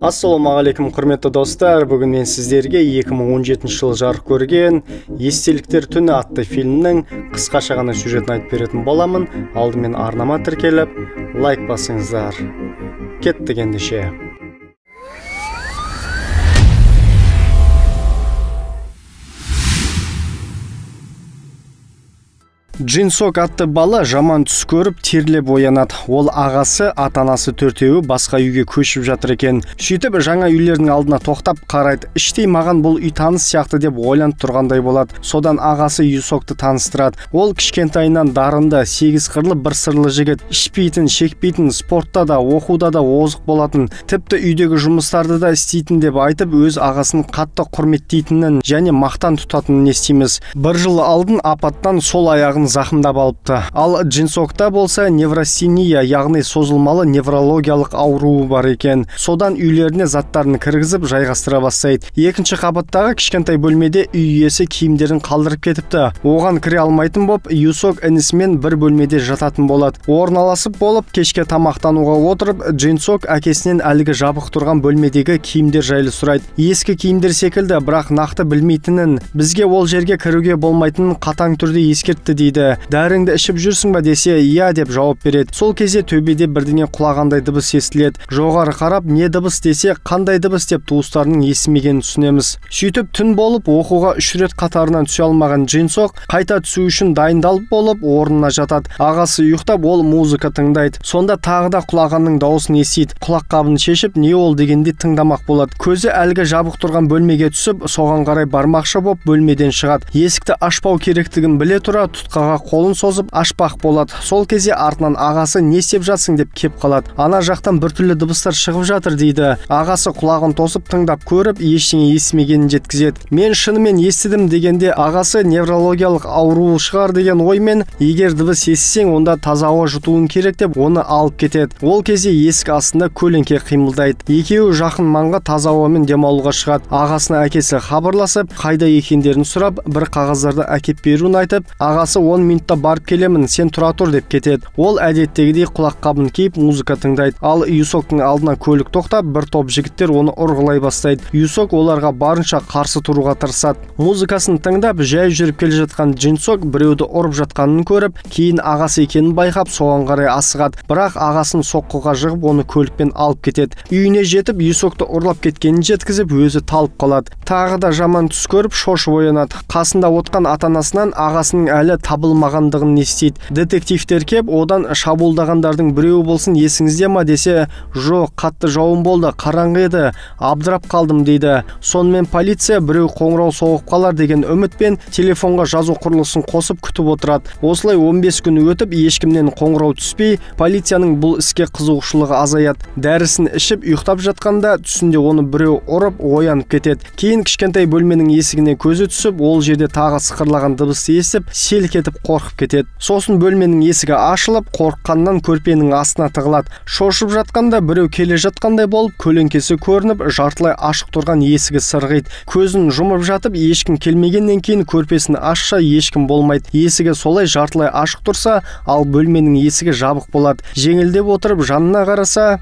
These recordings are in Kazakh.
Ассалаумағалейкум, құрметті достар. Бүгін мен сіздерге 2017 жылы жарық көрген Естеліктер түні атты фильмнің қысқаша ғана сюжетін айтып беретін боламын. Алдымен арнама тіркеліп, лайк басыңыздар. Кеттік ендеше. Джинсок атты бала жаман түс көріп терлеп оянады. Ол ағасы, ата-анасы төртеуі басқа үйге көшіп жатыр екен. Сөйтіп жаңа үйлердің алдына тоқтап қарайды. Іштей маған бұл үй таныс сияқты деп ойланып тұрғандай болады. Содан ағасы Юсокты таныстырады. Ол кішкентайынан дарынды, сегіз қырлы бір сырлы жігіт. Ішпейтін, шекпейтін, спортта да, оқуда да озық болатын. Тіпті үйдегі жұмыстарды да істейтін деп айтып, өз ағасын қатты құрметтейтінін және мақтан тұтатынын естиміз. Бір жыл алдын апаттан сол аяғын зақымдап алыпты. Ал Джинсокта болса неврастения, яғни созылмалы неврологиялық ауруы бар екен. Содан үйлеріне заттарын кіргізіп жайғастыра бастайды. Екінші қабаттағы кішкентай бөлмеде үй иесі киімдерін қалдырып кетіпті. Оған кіре алмайтын боп, Юсок інісімен бір бөлмеде жататын болады. Орналасып болып, кешке тамақтануға отырып, Джинсок әкесінен әлгі жабық тұрған бөлмедегі киімдер жайлы сұрайды. Ескі киімдер секілді, бірақ нақты білмейтінін, бізге ол жерге кіруге болмайтынын қатаң түрде ескертті дейді. Дәріңді ішіп жүрсің ба десе, иә деп жауап береді. Сол кезде төбеде бірдеңе құлағандай дыбыс естіледі. Жоғары қарап, не дыбыс десе, қандай дыбыс деп туыстарының естімегенін түсінеміз. Сөйтіп түн болып, оқуға 3 рет қатарынан түсе алмаған Джинсок қайта түсу үшін дайындалып болып, орнына жатады. Ағасы ұйықтап, ол музыка тыңдайды. Сонда тағы да құлағанның дауысын естиді. Құлаққабын шешіп, не ол дегенде тыңдамақ болады. Көзі әлгі жабық тұрған бөлмеге түсіп, соған қарай бармақшы боп бөлмеден шығады. Есікті ашпау керектігін біле тұра, тұтқаға қолын созып ашпақ болады. Сол кезде артынан ағасы не істеп жатсың деп кеп қалады. Ана жақтан біртүрлі дыбыстар шығып жатыр дейді. Ағасы құлағын тосып тыңдап көріп, ештеңе естімегенін жеткізеді. Мен шынымен естідім дегенде ағасы неврологиялық ауруы шығар деген оймен, егер дыбыс естісең, онда таза ауа жұтуың керек деп оны алып кетеді. Ол кезде есік астында көлеңке қимылдайды. Екеуі жақын маңға таза ауамен демалуға шығады. Ағасына әкесі хабарласып, қайда екендерін сұрап, бір қағаздарды әкеп беруін айтып, ағасы 10 минутта барып келемін, сен тұра тұр деп кетеді. Ол әдеттегідей құлаққабын киіп музыка тыңдайды. Ал Юсоктың алдына көлік тоқтап, бір топ жігіттер оны ұрғылай бастайды. Юсок оларға барынша қарсы тұруға тырысады. Музыкасын тыңдап, жай жүріп келе жатқан Джинсок біреуді ұрып жатқанын көріп, кейін ағасы екенін байқап, соған қарай асығады. Бірақ ағасын соққыға жығып, оны көлікпен алып кетеді. Үйіне жетіп, Юсокты ұрлап кеткенін жеткізіп, өзі талып қалады. Тағы да жаман түс көріп, шошып оянады. Қасында отқан ата-анасынан ағасының әлі табылмағандығын естиді. Детективтер кеп, одан шабуылдағандардың біреуі болсын есіңізде ма десе, жоқ, қатты жауын болды, қараңғы еді, абдырап қалдым дейді. Сонымен полиция біреу қоңырау соғып қалар деген үмітпен телефонға жазу құрылғысын қосып күтіп отырады. Осылай 15 күн өтіп, ешкімнен қоңырау түспей, полицияның бұл іске қызығушылығы азаяды. Дәрісін ішіп ұйықтап жатқанда түсінде оны біреу ұрып оянып кетеді. Кейін кішкентай бөлменің есігіне көзі түсіп, ол жерде тағы сықырлаған дыбысты естіп, селк етіп қорқып кетеді. Сосын бөлменің есігі ашылып, қорыққаннан көрпенің астына тығылады. Шошып жатқанда біреу келе жатқандай болып, көлеңкесі көрініп, жартылай ашық тұрған есігі сырғиды. Көзін жұмып жатып, ешкім келмегеннен кейін көрпесін ашса, ешкім болмайды. Есігі солай жартылай ашық тұрса, ал бөлменің есігі жабық болады. Жеңілдеп отырып, жанына қараса,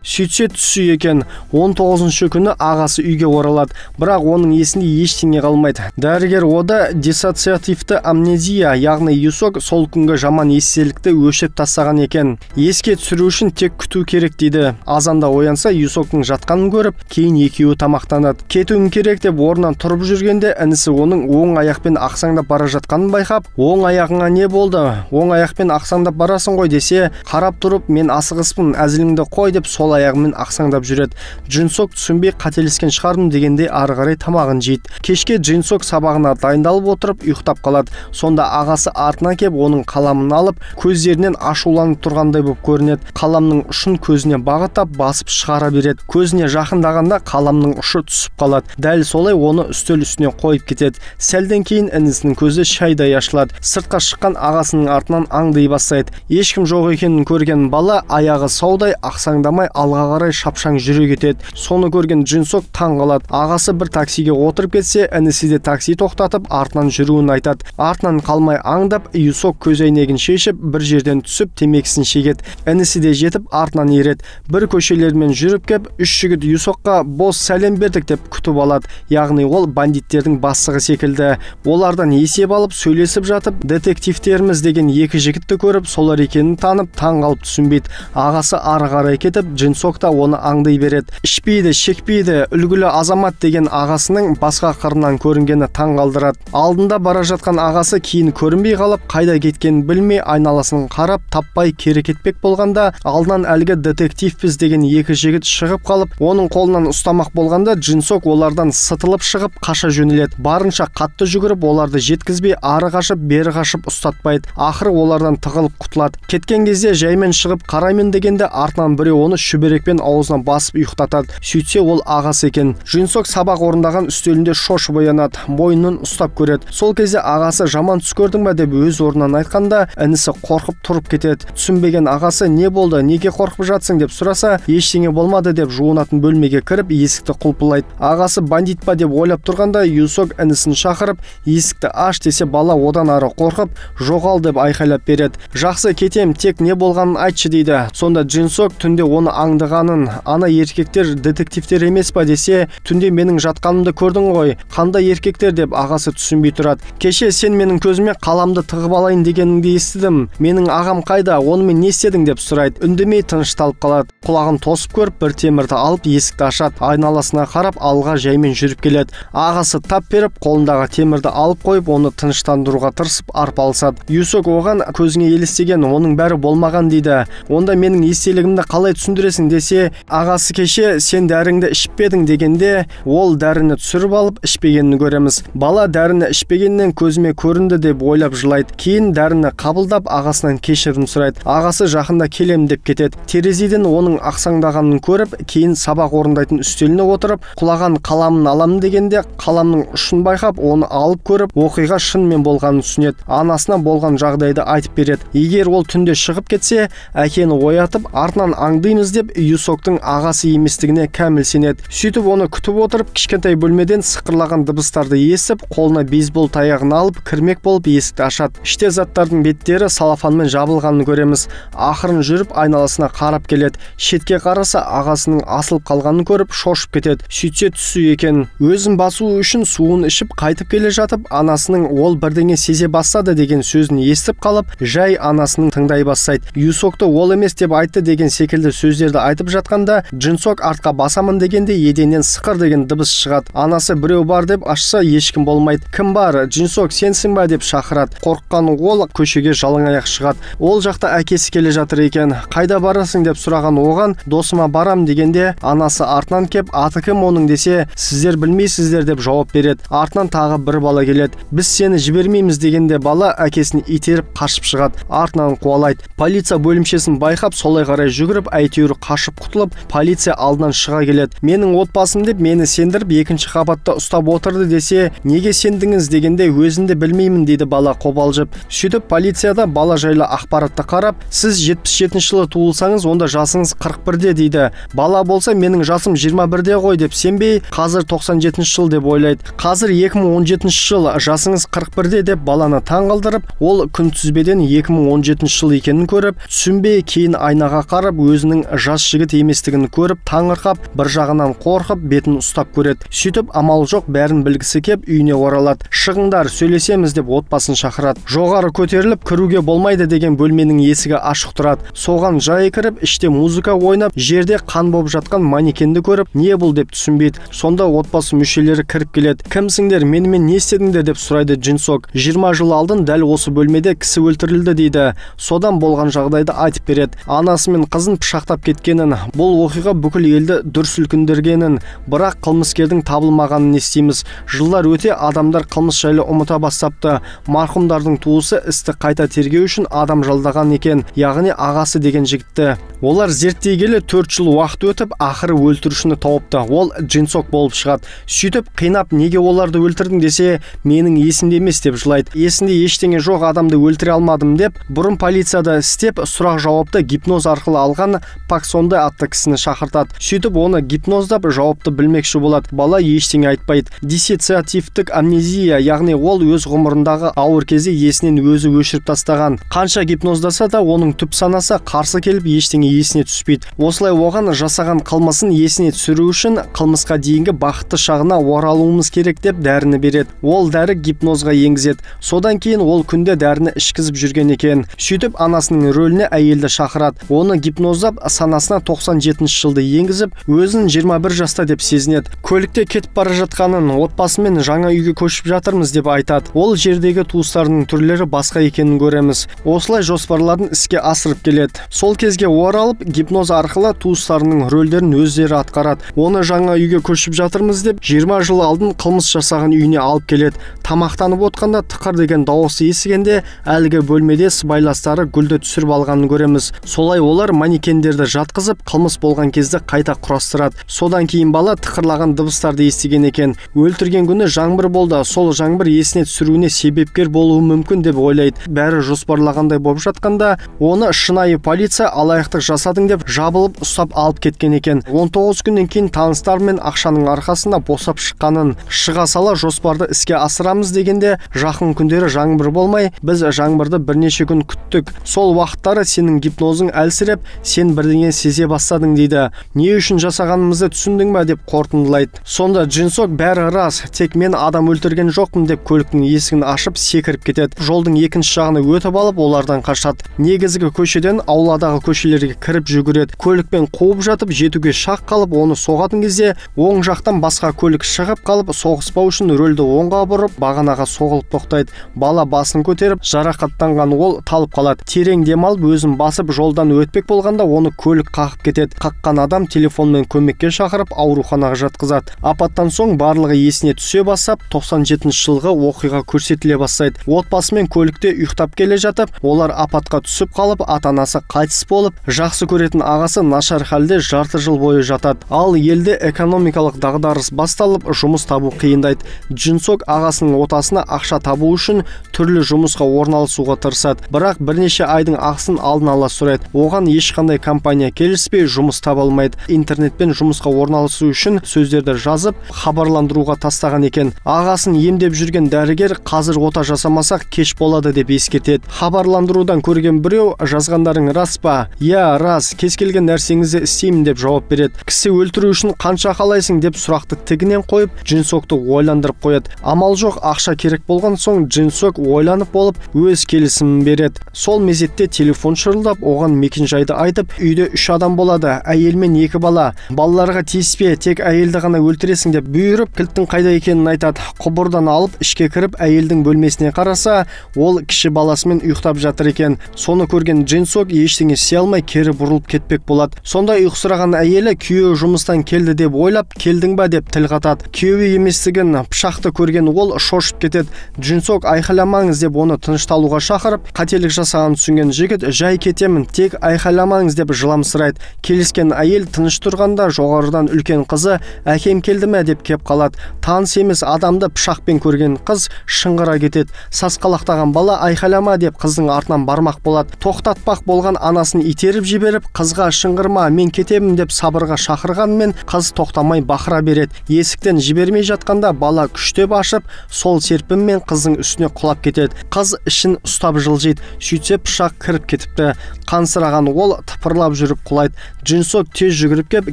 сөйтсе түсі екен. 19-шы күні ағасы үйге оралады, бірақ оның есінде ештеңе қалмайды. Дәрігер ода диссоциативті амнезия, яғни Юсок сол күнгі жаман естелікті өшіріп тастаған екен. Еске түсіру үшін тек күту керек дейді. Азанда оянса, Юсоктың жатқанын көріп, кейін екеуі тамақтанады. Кетуім керек деп орнынан тұрып жүргенде інісі оның оң аяқпен ақсаңдап бара жатқанын байқап, оң аяғыңа не болды? Оң аяқпен ақсаңдап барасың ғой десе, қарап тұрып, мен асығыспын, әзіліңді қой деп сол аяғымен ақсаңдап жүреді. Джинсок түсінбей қателескен шығармын дегенде ары қарай тамағын жейді. Кешке Джинсок сабағына дайындалып отырып ұйықтап қалады. Сонда ағасы артынан кеп оның қаламын алып, көздерінен ашуланып тұрғандай болып көрінеді. Қаламның ұшын көзіне бағыттап басып шығара береді. Көзіне жақындағанда қаламның ұшы түсіп қалады. Дәл солай оны үстел үстіне қойып кетеді. Сәлден кейін інісінің көзі шайдай ашылады. Сыртқа шыққан ағасының артынан аңдый бастайды. Ешкім жоқ екенін көрген бала аяғы саудай ақсаңдамай алға қарай шапшаң жүре кетеді. Соны көрген Джинсок таң қалады. Ағасы бір таксиге отырып кетсе, інісі де такси тоқтатып, артынан жүруін айтады. Артынан қалмай аңдап, Юсок көз әйнегін шешіп, бір жерден түсіп темекісін шегеді. Інісі де жетіп, артынан ереді. Бір көшелермен жүріп кеп, үш жігіт Юсокқа бос сәлем бердік деп күтіп алады. Яғни ол бандиттердің бастығы секілді. Олардан есеп алып, сөйлесіп жатып, детективтеріміз деген екі жігітті көріп, солар екенін танып, таң қалып түсінбейді. Ағасы ары қарай кетіп, Джинсок та оны аңдай береді. Ішпейді, шекпейді, үлгілі азамат деген ағасының басқа қырынан көрінгені таң қалдырады. Алдында бара жатқан ағасы кейін көрінбей қалып, қайда кеткенін білмей, айналасын қарап, таппай кері кетпек болғанда, алдынан әлгі детективпіз деген екі жігіт шығып қалып, оның қолынан ұстамақ болғанда, Джинсок олардан сытылып шығып, қаша жөнеледі. Барынша қатты жүгіріп, оларды жеткізбей, ары қашып, бері қашып ұстатпайды. Ақыры олардан тығылып құтылады. Кеткен кезде жаймен шығып қараймын дегенде, артынан біреу оны шүберекпен аузына басып ұйықтатады. Сөйтсе ол ағасы екен. Джинсок сабақ орындаған үстелінде шошып оянады, мойнын ұстап көреді. Сол кезде ағасы жаман түс көрдің бе деп өз орнынан айтқанда, інісі қорқып тұрып кетеді. Түсінбеген ағасы не болды, неге қорқып жатсың деп сұраса, ештеңе болмады деп жуынатын бөлмеге кіріп, есікті құлпылайды. Ағасы бандит па деп ойлап тұрғанда, Юсок інісін шақырып, есікті аш десе, бала одан ары қорқып, жоғал деп айқайлап береді. Жақсы, кетем, тек не болғанын айтшы дейді. Сонда Джинсок түнде оны аңдығанын, ана еркектер детективтер емес па десе, түнде менің жатқанымды көрдің ғой, қандай еркектер деп ағасы түсінбей тұрады. Кеше сен менің көзіме қаламды тығып алайын дегеніңді естідім. Менің ағам қайда, онымен не істедің деп сұрайды. Үндемей тынышталып қалады. Құлағын тосып көріп, бір темірді алып есікті ашады. Айналасына қарап, алға жаймен жүріп келеді. Ағасы тап беріп, қолындағы темірді алып қойып, оны тыныштандыруға тырысып арпалысады. Юсок оған көзіңе елестеген, оның бәрі болмаған дейді. Онда менің естелігімді қалай түсіндіресің десе, ағасы кеше сен дәріңді ішпедің дегенде, ол дәріні түсіріп алып ішпегенін көреміз. Бала дәріні ішпегеннен көзіме көрінді деп ойлап жылайды. Кейін дәріні қабылдап, ағасынан кешірім сұрайды. Ағасы жақында келем деп кетеді. Терезеден оның ақсаңдағанын көріп, кейін сабақ орындайтын үстеліне отырып, құлаған қаламын аламын дегенде, қаламның ұшын байқап, оны алып көріп, оқиға шынымен болғанын түсінеді. Анасына болған жағдайды айтып береді. Егер ол түнде шығып кетсе, әкені оятып, артынан аңдимыз деп Юсоктың ағасы еместігіне кәміл сенеді. Сөйтіп оны күтіп отырып, кішкентай бөлмеден сықырлаған дыбыстарды естіп, қолына бейсбол таяғын алып, кірмек болып есікті ашады. Іште заттардың беттері салафанмен жабылғанын көреміз. Ақырын жүріп айналасына қарап келеді. Шетке қараса, ағасының асылып қалғанын көріп, шошып кетеді. Сөйтсе түсі екен. Өзін басу үшін суын ішіп қайтып келе жатып, анасының ол бірдеңе сезе бастады деген сөзін естіп қалып, жай анасының тыңдай бастайды. Юсокты ол емес деп айтты деген секілді сөздерді айтып жатқанда, Джинсок артқа басамын дегенде еденнен сықыр деген дыбыс шығады. Анасы біреу бар деп ашса, ешкім болмайды. Кім бар? Джинсок сенсің ба деп шақырады. Қорыққан ол көшеге жалаң аяқ шығады. Ол жақта әкесі келе жатыр екен. Қайда барасың деп сұраған оған, досыма барам дегенде, анасы артынан кеп, аты кім оның десе, сіздер білмейсіздер деп жауап береді. Артынан тағы бір бала келеді. Біз сені жібермейміз дегенде бала әкесін итеріп қашып шығады. Артынан қуалайды. Полиция бөлімшесін байқап, солай қарай жүгіріп, әйтеуір қашып құтылып, полиция алдынан шыға келеді. Менің отбасым деп мені сендіріп, екінші қабатта ұстап отырды десе, неге сендіңіз дегенде өзімді білмеймін дейді бала қобалжып. Сөйтіп полицияда бала жайлы ақпаратты қарап, сіз 77 жылы туылсаңыз, онда жасыңыз 41-де дейді. Бала болса, менің жасым 21-де ғой деп сенбей, қазір 97 жыл деп ойлайды. Қазір 2017 жыл, жасыңыз 41-де деп баланы таң қалдырып, ол күнтізбеден 2017 жыл екенін көріп, түсінбей кейін айнаға қарап, өзінің жас жігіт еместігін көріп, таңырқап, бір жағынан қорқып, бетін ұстап көреді. Сөйтіп амал жоқ, бәрін білгісі кеп үйіне оралады. Шығыңдар, сөйлесеміз деп отбасын шақырады. Жоғары көтеріліп кіруге болмайды деген бөлменің есігі ашық тұрады. Соған жай кіріп, іште музыка ойнап, жерде қан болып жатқан манекенді көріп, не бұл деп түсінбейді. Сонда отбасы мүшелері кіріп келеді. Кімсіңдер, менімен не істедіңдер деп сұрайды Джинсок. 20 жыл алдын дәл осы бөлмеде кісі өлтірілді дейді. Содан болған жағдайды айтып береді. Анасы мен қызын пышақтап кеткенін, бұл оқиға бүкіл елді дүр сілкіндіргенін, бірақ қылмыскердің табылмағанын естиміз. Жылдар өте адамдар қылмыс жайлы ұмыта бастапты. Марқұмдардың туысы істі қайта тергеу үшін адам жалдаған екен, яғни ағасы деген жігітті. Олар зерттей келе 4 жыл уақыт өтіп, ақыры өлтірушіні тауыпты. Ол Джинсок болып шығады. Сөйтіп қинап, неге оларды өлтірдің десе, менің есімде емес деп жылайды. Есінде ештеңе жоқ адамды өлтіре алмадым деп, бұрын полицияда істеп, сұрақ жауапты гипноз арқылы алған Пак Сон Хёнде атты кісіні шақыртады. Сөйтіп оны гипноздап жауапты білмекші болады. Бала ештеңе айтпайды. Диссоциативтік амнезия, яғни ол өз ғұмырындағы ауыр кезде есінен өзі өшіріп тастаған. Қанша гипноздаса да оның түп санасы қарсы келіп ештеңе есіне түспейді. Осылай оған жасаған қылмысын есіне түсіру үшін қылмысқа дейінгі бақытты шағына оралуымыз керек деп дәріні береді. Ол дәрі гипнозға енгізеді. Содан кейін ол күнде дәріні ішкізіп жүрген екен. Сөйтіп анасының рөліне әйелді шақырады. Оны гипноздап санасына 97 жылды енгізіп, өзін 21 жаста деп сезінеді. Көлікте кетіп бара жатқанын, отбасымен жаңа үйге көшіп жатырмыз деп айтады. Ол жердегі туыстарының түрлері басқа екенін көреміз. Осылай жоспарларын іске асырып келеді. Сол кезге оралып, гипноз арқылы туыстарының рөлдерін өздері атқарады. Оны жаңа үйге көшіп жатырмыз деп 20 жыл алдын қылмыс жасаған үйіне алып келеді. Тамақтанып отқанда тықыр деген дауысы естігенде әлгі бөлмеде сыбайластары гүлді түсіріп алғанын көреміз. Солай олар манекендерді жатқызып, қылмыс болған кезде қайта құрастырады. Содан кейін бала тықырлаған дыбыстарды естіген екен. Өлтірген күні жаңбыр болды. Сол жаңбыр есіне түсіруіне себепкер болуы мүмкін деп ойлайды. Бәрі жоспарлағандай болып жатқанда, оны шынайы полиция алаяқтық жасадың деп жабылып ұстап алып кеткен екен. 19 күннен кейін таныстар мен ақшаның арқасында босап шыққанын, шыға сала жоспарды іске асырамыз дегенде жақын күндері жаңбыр болмай, біз жаңбырды бірнеше күн күттік. Сол уақыттары сенің гипнозың әлсіреп, сен бірдеңе сезе бастадың дейді. Не үшін жасағанымызды түсіндің бе деп қорытындылайды. Сонда Джинсок бәрі рас, тек мен адам өлтірген жоқпын деп көліктің есігін ашып секіріп кетеді. Жолдың екінші жағына өтіп алып, олардан қашады. Негізгі көшеден ауладағы көшелерге кіріп жүгіреді. Көлікпен қуып жатып, жетуге шақ қалып, оны соғатын кезде оң жақтан басқа көлік шығып қалып, соғыспау үшін рөлді оңға бұрып, бағанаға соғылып тоқтайды. Бала басын көтеріп, жарақаттанған ол талып қалады. Терең демалып, өзін басып жолдан өтпек болғанда оны көлік қағып кетеді. Қаққан адам телефонмен көмекке шақырып, ауруханаға жатқызады. Апаттан соң барлығы есіне түсе бастап, 97 жылғы оқиға көрсетіле бастайды. Отбасымен көлікте ұйықтап келе жатып, олар апатқа түсіп қалып, ата-анасы қайтыс болып, жақсы көретін ағасы нашар халде жарты жыл бойы жатады. Ал елде экономикалық дағдарыс басталып, жұмыс табу қиындайды. Джинсок ағасының отасына ақша табу үшін түрлі жұмысқа орналасуға тырысады. Бірақ бірнеше айдың ақысын алдын ала сұрайды. Оған ешқандай компания келіспей, жұмыс таба алмайды. Интернетпен жұмысқа орналасу үшін сөздерді жазып, хабарландыруға тастаған екен. Ағасын емдеп жүрген дәрігер қазір ота жасамасақ кеш болады деп ескертеді. Хабарландырудан көрген біреу жазғандарың рас па? Иә, рас. Кез келген нәрсеңізді істеймін деп жауап береді. Кісі өлтіру үшін қанша қалайсың деп сұрақты тігінен қойып, Джинсокты ойландырып қояды. Амал жоқ, ақша керек болған соң Джинсок ойланып болып өз келісімін береді. Сол мезетте телефон шырылдап, оған мекен-жайды айтып, үйде 3 адам болады, әйел мен 2 бала. Балаларға тиіспе, тек әйелді ғана өлтіресің деп бұйырып, кілттің қайда екенін айтады. Құбырдан алып, ішке кіріп, әйелдің бөлмесіне қараса, ол кіші баласымен ұйықтап жатыр екен. Соны көрген Джинсок ештеңе істей алмай кері бұрылып кетпек болады. Сонда ұйқысыраған әйелі күйеуі жұмыстан келді деп ойлап, келдің ба деп тіл қатады. Күйеуі еместігін пышақты көрген ол шошып кетеді. Джинсок айқайламаңыз деп оны тынышталуға шақырып, қателік жасағанын түсінген жігіт жай кетемін, тек айқайламаңыз деп жыламсырайды. Келіскен әйел тыныш тұрғанда жоғарыдан үлкен қызы әкем келді ме деп кеп қалады. Таныс емес адамды пышақпен көрген қыз шыңғыра кетеді. Сасқалақтаған бала айқайлама деп қыздың артынан бармақ болады. Тоқтатпақ болған анасын итеріп жіберіп, қызға шыңғырма, мен кетемін деп сабырға шақырғанмен қыз тоқтамай бақыра береді. Есіктен жібермей жатқанда бала күштеп ашып, сол серпінмен қыздың үстіне құлап кетеді. Қыз ішін ұстап жылжиды. Сөйтсе пышақ кіріп кетіпті. Қансыраған ол тыпырлап жүріп құлайды. Джинсок тез жүгіріп кеп,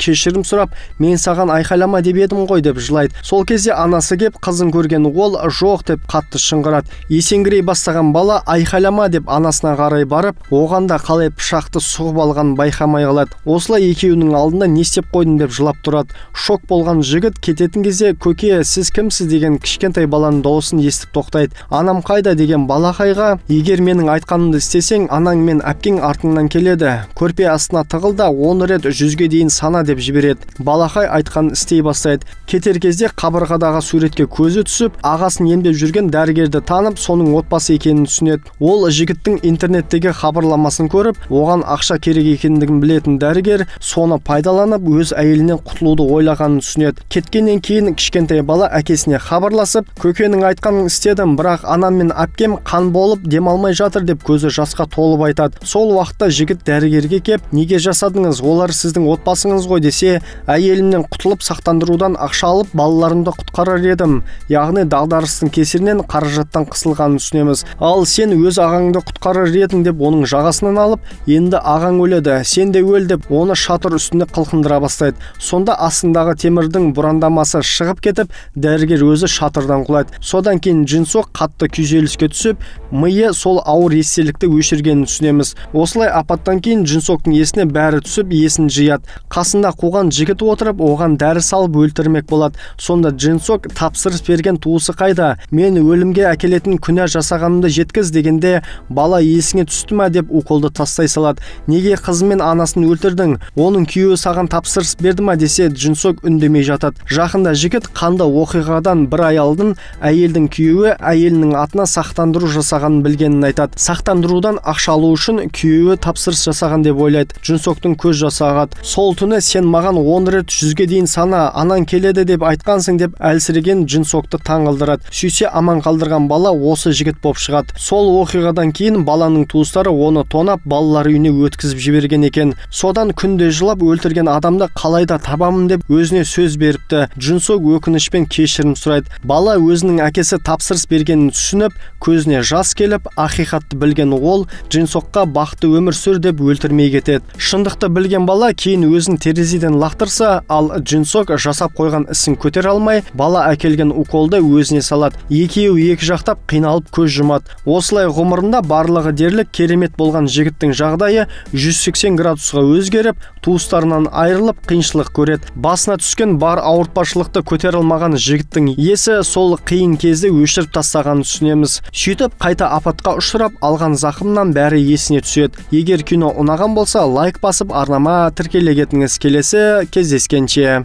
кешірім сұрап, мен саған айқайлама деп едім ғой деп жылайды. Сол кезде анасы кеп, қызын көрген ол жоқ деп қатты шыңғырады. Есеңгірей бастаған бала айқайлама деп анасына қарай барып, оған да қалай пышақты сұғып алғанын байқамай қалады. Осылай екеуінің алдында не істеп қойдым деп жылап тұрады. Шок болған жігіт кететін кезде көке, сіз кімсіз деген кішкентай баланың дауысын естіп тоқтайды. Анам қайда деген балақайға, егер менің айтқанымды істесең, анаң мен әпкең артыңнан келеді. Көрпе астына тығыл да 10 рет 100-ге дейін сана деп жібереді. Балақай айтқанын істей бастайды. Кетер кезде қабырғадағы суретке көзі түсіп, ағасын емдеп жүрген дәрігерді танып, соның отбасы екенін түсінеді. Ол жігіттің интернеттегі хабарламасын көріп, оған ақша керек екендігін білетін дәрігер соны пайдаланып, өз әйелінен құтылуды ойлағанын түсінеді. Кеткеннен кейін кішкентай бала әкесіне хабарласып, көкенің айтқанын істедім, бірақ анам мен әпкем қан болып демалмай жатыр деп көзі жасқа толып айтады. Сол уақытта жігіт дәрігерге кеп, неге жасқа жасадыңыз, олар сіздің отбасыңыз ғой десе, әйелімнен құтылып сақтандырудан ақша алып балаларымды құтқарар едім. Яғни дағдарыстың кесірінен қаражаттан қысылғанын түсінеміз. Ал сен өз ағаңды құтқарар едің деп оның жағасынан алып, енді ағаң өледі, сен де өл деп оны шатыр үстінде қылқындыра бастайды. Сонда астындағы темірдің бұрандамасы шығып кетіп, дәрігер өзі шатырдан құлайды. Содан кейін Джинсок қатты күйзеліске түсіп, миы сол ауыр естелікті өшіргенін түсінеміз. Осылай апаттан кейін Джинсоктың есіне бәрі түсіп, есін жияды. Қасында қуған жігіт отырып, оған дәрі салып өлтірмек болады. Сонда Джинсок тапсырыс берген туысы қайда? Мен өлімге әкелетін күнә жасағанымды жеткіз дегенде, бала есіңе түсті ма деп уколды тастай салады. Неге қызы мен анасын өлтірдің? Оның күйеуі саған тапсырыс берді ма десе, Джинсок үндемей жатады. Жақында жігіт қанды оқиғадан бір ай алдын әйелдің күйеуі әйелінің атына сақтандыру жасағанын білгенін айтады. Сақтандырудан ақша алу үшін күйеуі тапсырыс жасаған деп ойлайды. Джинсоктың көз жасы ағады. Сол түні сен маған 10 рет 100-ге дейін сана, анаң келеді деп айтқансың деп әлсіреген Джинсокты таң қалдырады. Сөйтсе аман қалдырған бала осы жігіт боп шығады. Сол оқиғадан кейін баланың туыстары оны тонап балалар үйіне өткізіп жіберген екен. Содан күнде жылап өлтірген адамды қалайда табамын деп өзіне сөз беріпті. Джинсок өкінішпен кешірім сұрайды. Бала өзінің әкесі тапсырыс бергенін түсініп, көзіне жас келіп, ақиқатты білген ол Джинсокқа бақытты өмір сүр деп өлтірмей кетеді. Шындықты білген бала кейін өзін терезеден лақтырса, ал Джинсок жасап қойған ісін көтере алмай, бала әкелген уколды өзіне салады. Екеуі екі жақтап қиналып көз жұмады. Осылай ғұмырында барлығы дерлік керемет болған жігіттің жағдайы 180 градусқа өзгеріп, туыстарынан айырылып қиыншылық көреді. Басына түскен бар ауыртпашылықты көтере алмаған жігіттің есі сол қиын кезде өшіріп тастағанын түсінеміз. Сөйтіп қайта апатқа ұшырап алған зақымнан бәрі есіне түседі. Егер кино ұнаған болса, лайк басып арнама тіркеле кетіңіз. Келесі кездескенше.